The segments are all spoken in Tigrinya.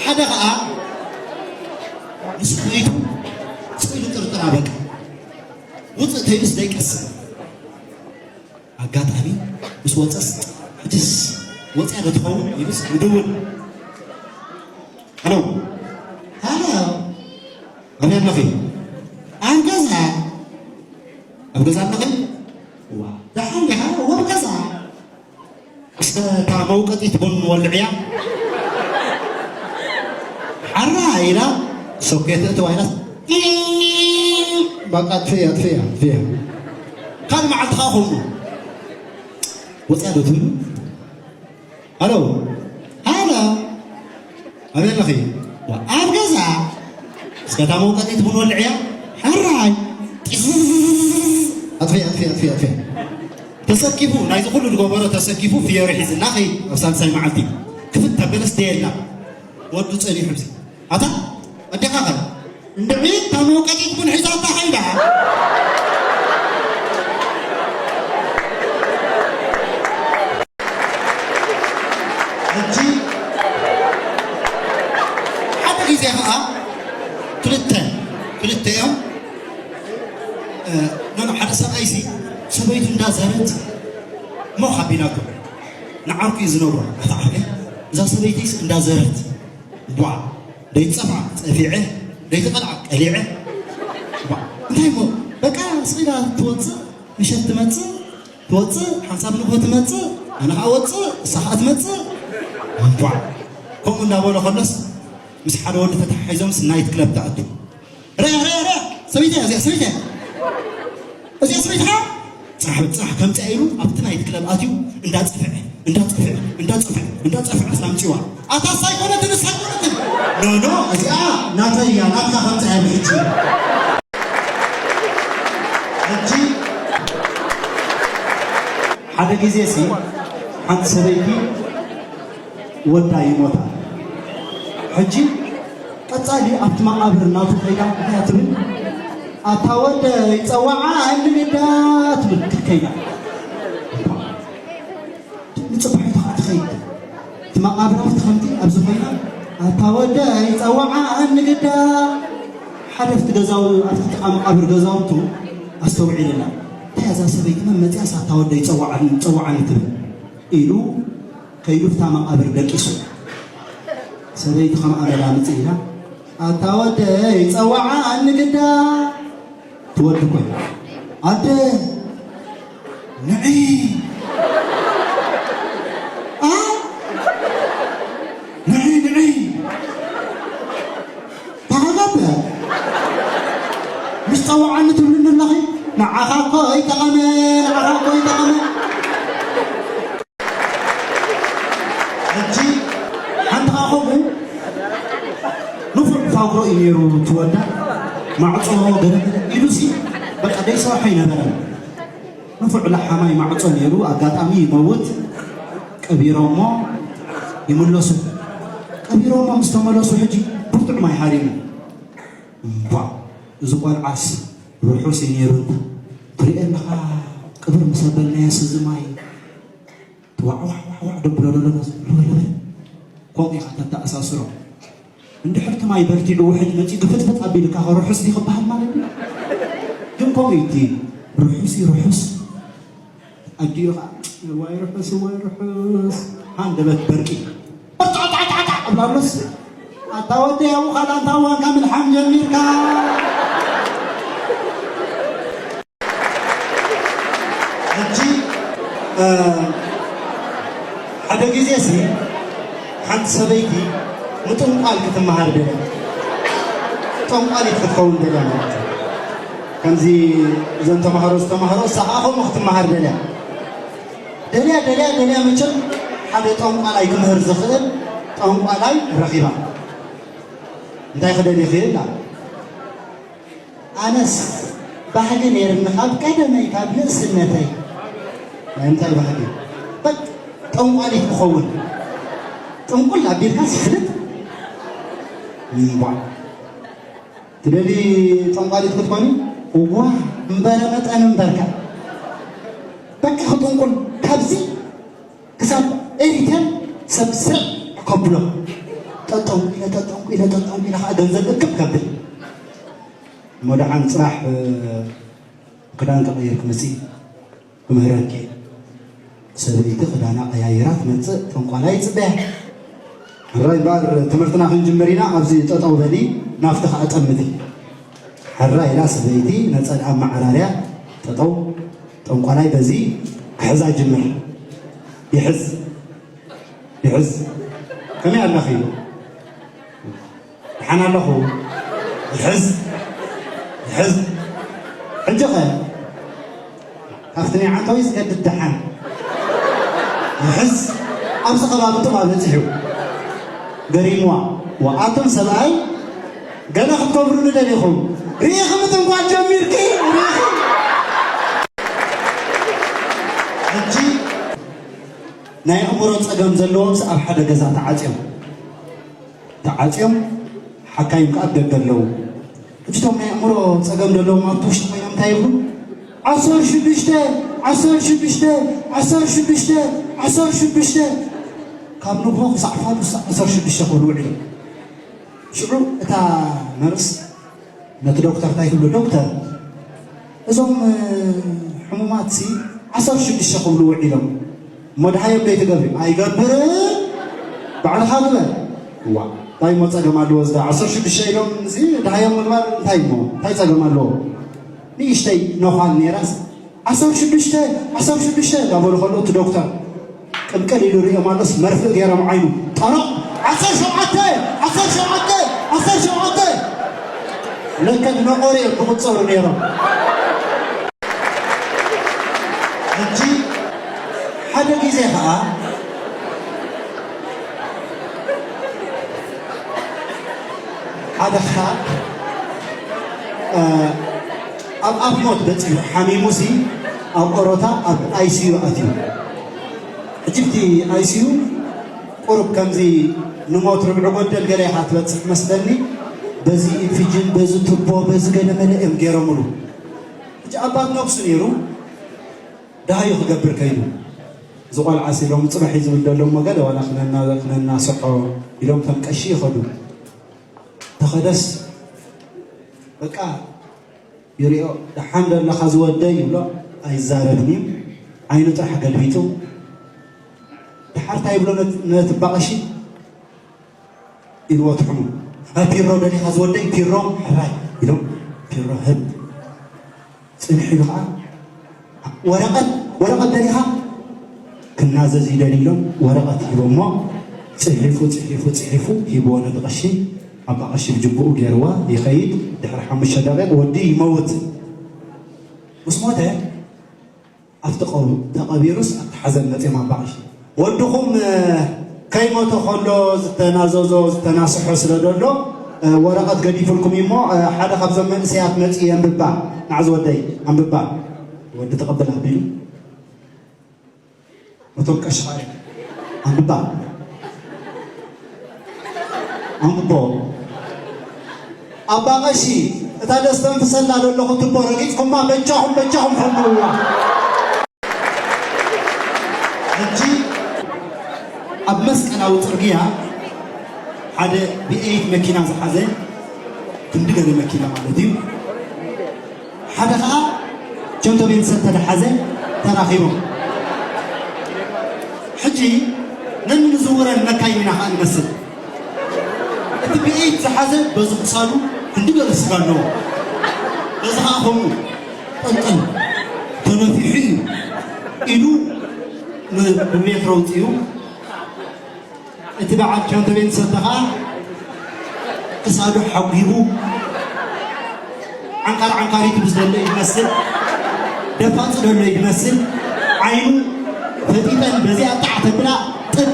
ሓደ ኸዓ ምስ ሰበይቱ ስኢሉ ጥርጥር ኣበቃ። ውፅእ ተይሉስ ደይቀስ ኣጋጣሚ ምስ ወፀስ፣ ሕጅስ ወፅያ ዶ ትኸውን ኢሉስ ይድውል። ሃሎ። ሃሎ። ኣበይ ኣለኺ? ኣብ ገዛ። ኣብ ገዛ ኣለኺ? ዋ፣ ደሓን ዲኻ? እወ፣ ኣብ ገዛ። እስከ እታ መውቀጢት ቡን ወልዕያ። ሓራ ኢላ ሶኬት እትዋ ኢላ፣ በቃ፣ ኣጥፍእያ፣ ኣጥፍእያ፣ ኣጥፍእያ። ካልእ መዓልቲ ኸዓ ከምኡ። ወፅያ ዶ ትብሉ? ሃሎ፣ ሃሎ፣ ኣበይ ኣለኺ? ዋ፣ ኣብ ገዛ። እስከ እታ መውቀጢት ቡን ወልዕያ። ሕራይ። ኣጥፊ፣ ኣጥፊ፣ ኣጥፊ፣ ኣጥፊ። ተሰኪፉ፣ ናይዚ ኩሉ ዝገበሮ ተሰኪፉ፣ ፍዮሪ ሒዝና ኸይድ ኣብ ሳልሳይ መዓልቲ። ክፍት ኣበለስ ደየላ። ወዱ ጸኒሑ፣ ኣብዚ ኣታ፣ ኣዴኻ ኸ? እንድዒ፣ እታ መውቀጢት ቡን ሒዛታ ኸይዳ። ሕጂ፣ ሓደ ግዜ ኸዓ፣ ክልተ፣ ክልተ እዮም። እ፣ ኖ፣ ኖ፣ ሓደ ሰብኣይሲ፣ ሰበይቱ እንዳዘረት፣ እሞ ካቢናኩም፣ ንዓርኩ እዩ ዝነግሮ፣ ኣታ ዓርከይ፣ እዛ ሰበይቲስ እንዳዘረት፣ ቧ፣ ደይትጸፍዓ ጸፊዐ፣ ደይትቐልዓ ቀሊዐ። ቧ፣ እንታይ እሞ፣ በቃ ስቕ ኢላ ትወጽእ፣ ምሸት ትመጽእ፣ ትወጽእ፣ ሓንሳብ ንግሆ ትመጽእ፣ ኣነ ኸዓ እወጽእ፣ እሳ ኸዓ ትመጽእ። ቧ፣ ከምኡ እንዳበሎ ከሎስ፣ ምስ ሓደ ወዲ ተተሓሒዞምስ ናይት ክለብ ትኣቱ። ርኣ፣ ርኣ፣ ርኣ፣ ሰበይተይ እያ፣ እዚኣ ሰበይተይ እያ። እዚኣ ሰበይትኻ? ጽራሕ፣ ጽራሕ ከምጽኣ ኢሉ ኣብቲ ናይት ክለብ ኣትዩ እንዳጸፍዐ፣ እንዳጸፍዐ፣ እንዳጸፍዐ፣ እንዳጸፍዐ ኣምጺዋ። ኣታ እሳ ኣይኮነትን፣ እሳ ኣይኮነትን። ኖ፣ ኖ፣ እዚኣ ናተይ እያ፣ ናትካ ከምጽኣ እያ ብሕጂ። ሕጂ ሓደ ግዜ ሲ ሓንቲ ሰበይቲ ወዳ ይሞታ። ሕጂ ቀጻሊ ኣብቲ መቓብር ናቱ ከይዳ እንታይ እያ ትብል? "ኣታ ወደይ ጸዋዓ እንግዳ" ትብል ክትከይዳ። ንጽባሒቱ ኸዓ ትኸይድ። እቲ መቓብር ኣብቲ ከምቲ ኣብዚ ኮይና፣ "ኣታ ወደይ ጸዋዓ እንግዳ" ሓደ ኣብቲ ገዛው-፣ ኣብቲ ጥቓ መቓብር ገዛውቱ ኣስተውዒልላ። "እንታይ እያ እዛ ሰበይቲ መን መጺኣስ ኣታ ወደይ ጸዋዓኒ፣ ጸዋዓኒ ትብል?" ኢሉ ከይዱ ኣብታ መቓብር ደቂሱ። ሰበይቲ ከምኣ መላምጺ ኢላ፣ "ኣታ ወደይ ጸዋዓኒ ግዳ" ትወዲ ኮይና፣ "ኣደ ንዒ፣ ኣ፣ ንዒ፣ ንዒ፣ ተኸታተ፣ ምስ ጸዋዓኒ ትብልኒ ኣለኺ? ንዓኻ እኮ ኣይጠቐመ፣ ንዓኻ እኮ ኣይጠቐመ።" ሕጂ ሓንቲ ኸዓ ከምኡ ንፉዕ ፋጉሮ እዩ ነይሩ፣ ትወዳ ማዕጾ ገለ ኢሉሲ በቃ ደይሰርሖ ኣይነበረን። ንፉዕ ለሓማይ ማዕጾ ነይሩ፣ ኣጋጣሚ ይመውት፣ ቀቢሮሞ ይምለሱ። ቀቢሮሞ ምስ ተመለሱ ሕጂ ብርቱዕ ማይ ሃሪሙ። እምቧ፣ እዚ ቆልዓስ ርሑስ እዩ ነይሩ። ትሪኦ ኣለኻ፣ ቅብር ምስ ኣበልናዮስ እዚ ማይ ዋዕ ዋዕ ዋዕ ዋዕ ደብሎ ደሎ መስ-፣ ልበል ልበል። ከምኡ ኢኻ ተተኣሳስሮ። እንድሕር እቲ ማይ በርቲዑ ውሕጅ መፂኡ ግፍጥፍጥ ኣቢልካ ኸ ርሑስ ድዩ ክበሃል ማለት እዩ? ግን ከምኡ እዩ እቲ ርሑስ እዩ ርሑስ። ኣዲኡ ኸዓ "እዋይ ርሑስ፣ እዋይ ርሑስ" ሃንደበት በርቂ። ጣዕጣዕጣዕጣዕ እብላሎስ፣ ኣታ ወደይ ኣብኡ ካልኣ እንታይ እዋንካ ምልሓም ጀሚርካ? ሕጂ፣ እ፣ ሓደ ግዜሲ ሓንቲ ሰበይቲ ንጥንቋል ክትመሃር ደልያ። ጠንቋሊት ክትከውን ደልያ ማለት እዩ። ከምዚ እዘን ተማሃሮ ዝተማሃሮ፣ እሳ ኸዓ ከምኡ ክትመሃር ደልያ። ደልያ፣ ደልያ፣ ደልያ፣ መቸም ሓደ ጠንቋላይ ክምህር ዝኽእል ጠንቋላይ ረኺባ። እንታይ ክደሊ ይኽእል? ኣነስ ባህጊ ነይርኒ ካብ ቀደመይ፣ ካብ ንእስነተይ። ናይ እንታይ ባህጊ? በቃ ጠንቋሊት ክኸውን። ጥንቁል ኣቢልካ ስፍልጥ። እምቧ። ትደሊ ጠንቋሊት ክትኮኒ? እዋ፣ እምበረ መጠን እምበርካ። በቃ ክጥንቁል። ካብዚ ክሳብ ኤሪትያን ሰብ ስርዕ ከብሎ። ጠጠው ኢለ፣ ጠጠው ኢለ፣ ጠጠው ኢለ ከዓ ገንዘብ እክብ ከብል። እሞ ደሓን ፅባሕ፣ እ፣ ክዳን ተቐይር ክመፅእ ክምህረኪ። ሰበይቲ ክዳና ቀያይራ ትመፅእ፣ ጠንቋላይ ይፅበያ። ሕራይ እምበኣር ትምህርትና ክንጅምር ኢና፣ ኣብዚ ጠጠው በሊ፣ ናፍቲ ከዓ ጠምቲ። ሕራይ ኢላ ሰበይቲ ነፀልኣ መዓራርያ፣ ጠጠው፣ ጠንቋላይ በዚ ክሕዛ ጅምር። ይሕዝ፣ ይሕዝ። ከመይ ኣለኺ? ደሓን ኣለኹ። ይሕዝ፣ ይሕዝ። ሕጂ ኸ? ካብቲ ናይ ዓንተወይ ዝገድድ ደሓን። ይሕዝ። ኣብዚ ከባቢ ጥባ በጺሑ። ገሪምዋ። ዋ፣ ኣቱም ሰብኣይ ገለ ክትገብሩሉ ደሊኹም። ርኢኺ ምጥንቋል ጀሚርኪ? ርኢኺ? ሕጂ ናይ ኣእምሮ ጸገም ዘለዎምስ ኣብ ሓደ ገዛ ተዓጽዮም። ተዓጽዮም፣ ሓካይም ከኣ ኣብ ደገ ኣለዉ። ሕጂ እቶም ናይ ኣእምሮ ጸገም ዘለዎም ኣብቲ ውሽጢ ኮይኖም እንታይ ይብሉ? ዓሰርተ ሽዱሽተ፣ ዓሰርተ ሽዱሽተ፣ ዓሰርተ ሽዱሽተ፣ ዓሰርተ ሽዱሽተ፣ ካብ ንግሆ ክሳዕ ፋዱስ ዓሰርተ ሽዱሽተ ክብሉ ውዒሎም። ሽዑ እታ ነርስ ነቲ ዶክተር እንታይ ትብሎ? ዶክተር፣ እዞም፣ እ፣ ሕሙማትሲ ዓሰርተ ሽዱሽተ ክብሉ ውዒሎም፣ እሞ ደሃዮም ደይ ትገብሪ? ኣይገብርን፣ ባዕልኻ ግበር። እዋ፣ እንታይ እሞ ጸገም ኣለዎ? እዚ ዓሰርተ ሽዱሽተ ኢሎም፣ እዚ ደሃዮም ምግባር እንታይ እሞ፣ እንታይ ጸገም ኣለዎ? ንእሽተይ ነዃል ነይራስ፣ ዓሰርተ ሽዱሽተ፣ ዓሰርተ ሽዱሽተ እንዳበሉ ከለዉ፣ እቲ ዶክተር ቅልቅል ኢሉ ሪኦም ኣሎስ፣ መርፍእ ገይሮም ዓይኑ፣ ጠረቕ፣ ዓሰርተ ሸውዓተ፣ ዓሰርተ ሸውዓተ፣ ዓሰርተ ሸውዓተ። ለከ ድነቆሪ እዮም ክቑጸሩ ነይሮም። ሕጂ ሓደ ግዜ ኸኣ፣ ሓደ ኸኣ፣ እ፣ ኣብ ኣፍ ሞት በጺሑ፣ ሓሚሙሲ ኣብ ኦሮታ ኣብ ኣይ ሲ ዩ ኣትዩ። ሕጂ እቲ ኣይ ሲ ዩ ቁሩብ ከምዚ ንሞት ርብዒ ጎደል ገለ ኢኻ ትበጽሕ መስለኒ። በዚ ኢንፊጅን፣ በዚ ቱቦ፣ በዚ ገለ መለ እዮም ገይሮምሉ። ሕጂ ኣባት ነብሱ ነይሩ፣ ደሃዩ ክገብር ከይዱ። እዚ ቆልዓሲ ሎሚ ጽባሕ እዩ ዝብል ዘሎ እሞ ገለ ዋላ ክነና-፣ ክነናስሖ ኢሎም እቶም ቀሺ ይኸዱ። ተኸደስ በቃ ይሪኦ፣ ደሓን ዶ ኣለኻ ዝወደይ ይብሎ፣ ኣይዛረብን እዩ። ዓይኑ ጥራሕ ገልቢጡ። ደሓር እንታይ ይብሎ ነት-፣ ነቲ ባቐሺ ኢልዎ ትሕሙ። "እ፣ ፒሮ ደሊኻ ዝወደይ፣ ፒሮ?" "ሕራይ" ኢሎም ፒሮ ህብ። ጽንሕ ኢሉ ኸዓ፣ "ወረቐት፣ ወረቐት ደሊኻ?" ክናዘዝ ይደሊ ኢሎም ወረቐት ሂቦሞ። ጽሒፉ፣ ጽሒፉ፣ ጽሒፉ ሂብዎ ነቲ ቀሺ። ኣባ ቀሺ ብጅቡኡ ገይርዋ ይኸይድ። ድሕሪ ሓሙሽተ ደቂቕ ወዲ ይመውት። ምስ ሞተ ኣብቲ ቀው-፣ ተቐቢሩስ ኣብቲ ሓዘን መጺኦም ኣባ ቀሺ፣ "ወድኹም፣ እ፣ ከይሞተ ከሎ ዝተናዘዞ፣ ዝተናስሖ ስለ ዘሎ፣ እ፣ ወረቐት ገዲፉልኩም እዩ እሞ፣ እ፣ ሓደ ካብዞም መንእሰያት መጺኡ የንብባ፣ ንዓዚ ወደይ ኣንብባ።" ወዲ ተቐበል ኣቢሉ፣ ነቶም ቀሺ ኸኣ፣ "ኣንብባ፣ ኣንብቦ። ኣባ ቀሺ፣ እታ ደስተንፍሰላ ዘለኹ ቱቦ ረጊጽኩማ፣ በጃኹም፣ በጃኹም ፈንውዋ።" ሕጂ ኣብ መስቀላዊ ጽርግያ ሓደ ቪ ኤይት መኪና ዝሓዘ፣ ክንዲ ገለ መኪና ማለት እዩ፣ ሓደ ኸኣ ቸንቶ ቤንሰ ተደሓዘ ተራኺቦም። ሕጂ ነንዝውረን መካይን ኢና ኸኣ ንመስል። እቲ ቪ ኤይት ዝሓዘ በዚ ክሳዱ ክንዲ ገለ ስጋ ኣለዎ። በዚ ኸኣ ከምኡ ጠልጠል ተነፊሑ እዩ ኢሉ ን-፣ ብሜትሮ ኣውጺኡ። እቲ በዓል ቸንቶ ቤንሰ ኸኣ ክሳዱ ሓጒቡ፣ ዓንካር ዓንካሪቱ ምስ ዘሎ እዩ ዝመስል፣ ደፋጽ ዘሎ እዩ ዝመስል። ዓይኑ ፈጢጠን በዚኣ ጣዕ ተብላ ጥብ።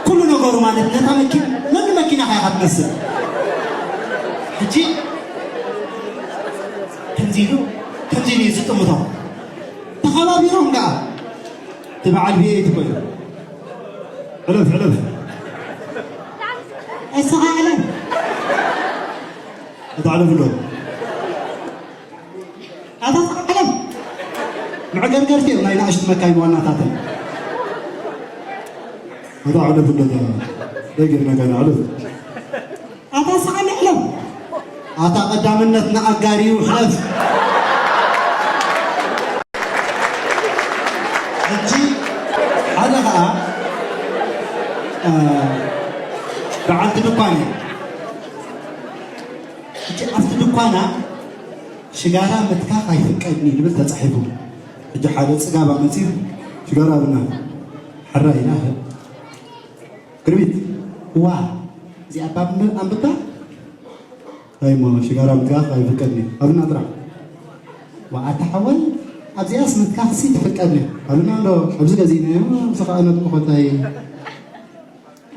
ኩሉ ነገሩ ማለት ነታ መኪና፣ ነኒ መኪና ኸኣ ኢኻ ትመስል። ሕጂ ከምዚ ኢሉ፣ ከምዚ ኢሉ እዩ ዝጥምቶ። ተኸባቢሮም ከኣ እቲ በዓል ቪ ኤይት ኮይኑ፣ ሕለፍ፣ ሕለፍ። ኣይሰኻዕለን። ኣታ ዓለም። ኣታ ዓለም። መዕገርገርቲ እዮም ናይ ንኣሽቱ መካይን ዋናታተን። ኣታ ዕለፍ እንዶ፣ ደጊርና ጋር ዕለፍ። ኣታ ሰዓል ዕለፍ። ኣታ ቀዳምነት ንኣጋሪ ይሕለፍ። ሕጂ ሓደ ኸዓ፣ እ፣ በዓልቲ ድኳን እያ። ሕጂ ኣብቲ ድኳና ሽጋራ ምትካኽ ኣይፍቀድን እዩ ዝብል ተጻሒፉ። ሕጂ ሓደ ጽጋባ መጺኡ፣ "ሽጋራ ኣብና፣ ሕራይ ኢና፣ ክርቢት፣ ዋ፣ እዚኣ ባብ ኣንብባ?" "ኣይ እሞ ሽጋራ ምትካኽ ኣይፍቀድን እዩ፣ ኣብና ጥራሕ። ዋ፣ ኣታ ሓወይ፣ ኣብዚኣስ ምትካኽሲ ትፍቀድ እዩ፣ ኣብና እንዶ፣ ኣብዚ ገዚእናዮ፣ ኣብዚ ኸዓ ነጥቁ ኮታይ፣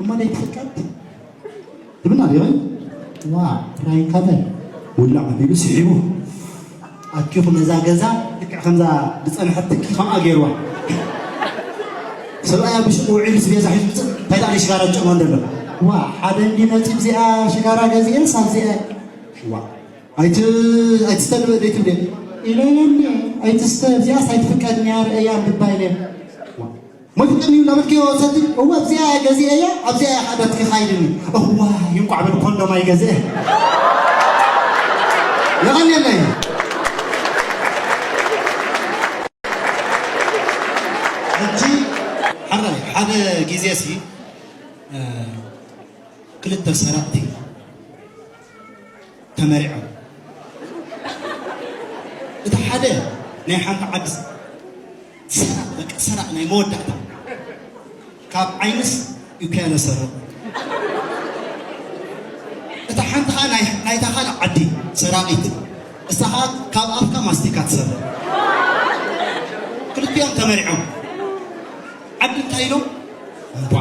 እሞ ደይ ትፍቀድ?" ትብልና ዲኺ? ዋ፣ ፕራይን ካተል ውላዕ ኣቢሉ ስሒቡ ኣኪኹ ነዛ ገዛ ልክዕ ከምዛ ዝጸንሐት ትኪ ከምኣ ገይርዋ። ሰብኣያ ብሽቁ ውዒሉ ስቤዛ ሒዙ ምጽእ፣ እንታይ ደኣ ሽጋራ ዝጨማ እንደሎ። ዋ፣ ሓደ እንዲ መጺ፣ እዚኣ ሽጋራ ገዚኤ ሳብዚኣ። ዋ፣ ኣይት-፣ ኣይትስተ ዶ ደይ ትብለ? ኢለ፣ የለ፣ ኣይትስተ፣ እዚኣስ ኣይትፍቀድን እያ፣ ርእያ እንድባ ኢለ። ዋ፣ ሞይትቀኒ እዩ ላበልክዮ ሰቲ፣ እወ፣ ኣብዚኣ እየ ገዚኤያ፣ ኣብዚኣ እየ ሓደ ትኪ ካይድኒ። እዋ፣ ይንቋዕ በል ኮንዶም ኣይገዝእ። የቐንየለይ። ሕጂ፣ ሕራይ፣ ሓደ ግዜ ሲ፣ እ፣ ክልተ ሰረቕቲ ተመሪዖም። እቲ ሓደ ናይ ሓንቲ ዓዲ ሰራቕ፣ በቃ ሰራቕ ናይ መወዳእታ። ካብ ዓይንስ ዩክያኖ ሰረቕ። እታ ሓንቲ ኸዓ ናይ፣ ናይታ ካልእ ዓዲ ሰራቒት። እሳ ኸዓ ካብ ኣፍካ ማስቲካ ትሰረቕ። ክልቲኦም ተመሪዖም። ዓዲ እንታይ ኢሎም? እምቧ።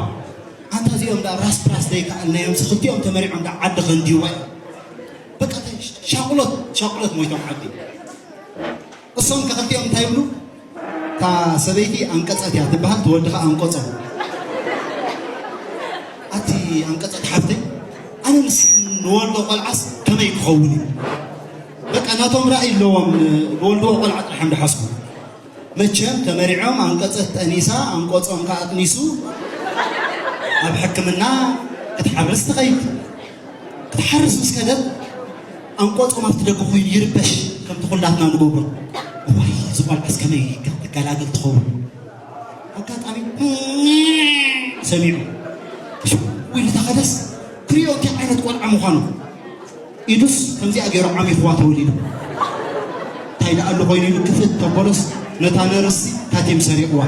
ኣንታ እዚኦም ደኣ ራስ ፕራስ ዘይከኣልናዮም፣ ክልቲኦም ተመሪዖም ደኣ ዓዲ ከንድይዋ እዮም። በቃ ሻቁሎት፣ ሻቁሎት ሞይቶም ዓዲ። እሶም ክልቲኦም እንታይ ይብሉ? እታ ሰበይቲ ኣንቀጸት እያ ትበሃል፣ እቲ ወዲ ኸኣ ኣንቆጸ። ኣቲ ኣንቀጸት ሓፍተይ፣ ኣነ ምስ ንወልዶ ቆልዓስ ከመይ ክኸውን እዩ? በቃ ናቶም ራእይ ኣለዎም፣ ንወልድዎ ቆልዓ ጥራሕ እዮም ዝሓስቡ። መቸም ተመሪዖም ኣንቀጸት ጠኒሳ፣ ኣንቆጾም ከኣ ኣጥኒሱ፣ ኣብ ሕክምና ክትሓርስ ትኸይድ። ክትሓርስ ምስ ከደት፣ ኣንቆጾም ኣብቲ ደገ ኮይኑ ይርበሽ፣ ከምቲ ኩላትና ንገብሮ። እዋይ፣ እዚ ቆልዓስ ከመይ ክገላገል ትኸውን? ኣጋጣሚ ሰሚዑ። ሽው ኢሉ ተኸደስ፣ ክሪኦ እንታይ ዓይነት ቆልዓ ምዃኑ። ኢዱስ ከምዚኣ ገይሩ ዓሚኹዋ ተወሊዱ። እንታይ ደኣ ኣሎ ኮይኑ ኢሉ ክፍት ተበሎስ፣ ነታ ነርሲ ታቲም ሰሪቕዋ።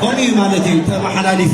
ከምኡ እዩ ማለት እዩ ተመሓላሊፉ።